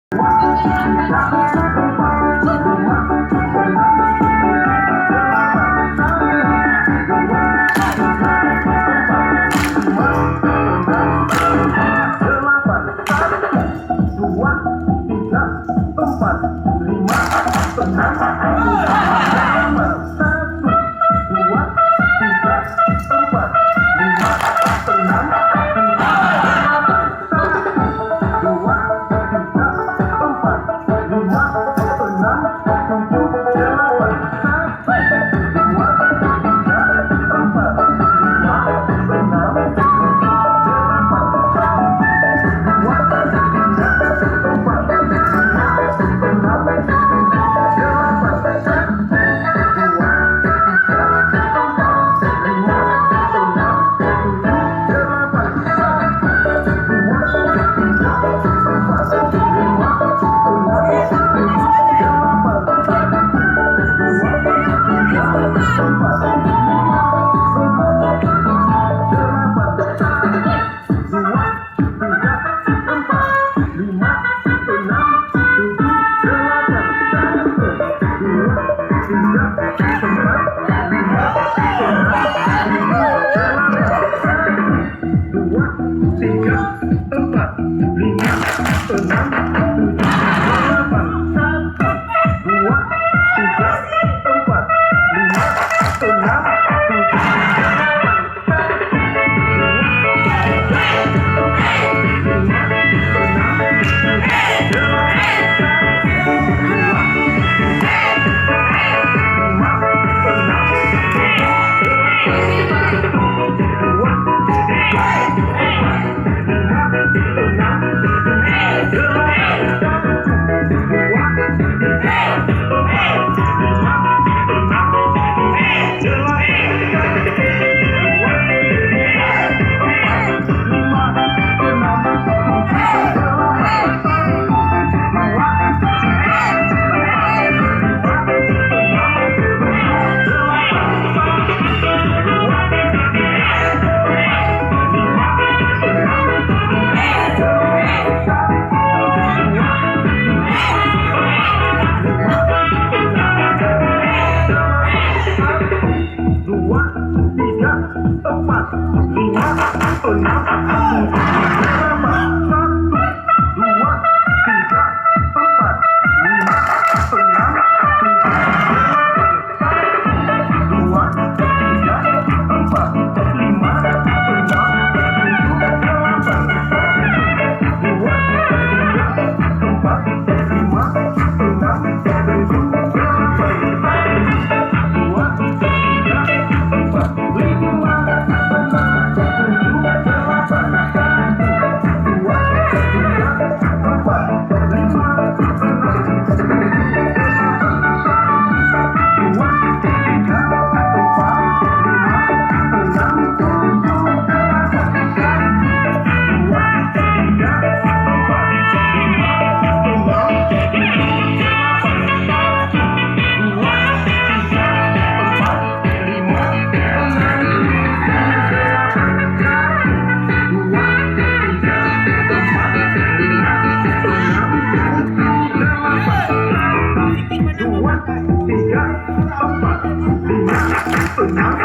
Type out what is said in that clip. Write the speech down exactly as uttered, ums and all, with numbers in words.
Dua, tiga, empat, lima, enam, tujuh, delapan. Satu, dua, tiga, empat, lima, enam, tujuh, delapan. Satu, dua, tiga, empat, lima, enam, tujuh, delapan. Satu, dua, tiga, empat, lima, enam, tujuh, delapan. Satu, dua, tiga, empat, lima, enam, tujuh, delapan. Satu, dua, tiga, empat, lima, enam, tujuh, delapan. Dua, tiga, empat, lima, enam, tujuh, delapan. Satu, dua, tiga, empat, lima, enam, tujuh, delapan. Satu, dua, tiga, empat, lima, enam, tujuh, delapan. Satu, dua, tiga, empat, lima, enam, tujuh, delapan. Satu, dua, tiga, empat, Dua, tiga, empat, lima, enam, tujuh, delapan. Satu, dua, tiga, empat, lima, enam, tujuh, delapan. Satu, dua, tiga, empat, lima, enam, tujuh, delapan. Satu, dua, tiga, empat, lima, enam, tujuh, delapan. Satu, dua, tiga, empat, lima, enam, tujuh, delapan. Satu, dua, tiga, empat, lima, enam, tujuh, delapan. Satu, dua, tiga, empat, lima, enam, tujuh, delapan. Satu, dua, tiga, empat, lima, enam, tujuh, delapan. Satu, dua, tiga, empat, lima, enam, tujuh, delapan. Satu, dua, tiga, empat, lima, enam, tujuh, delapan. Satu, dua, tiga, empat, lima, enam,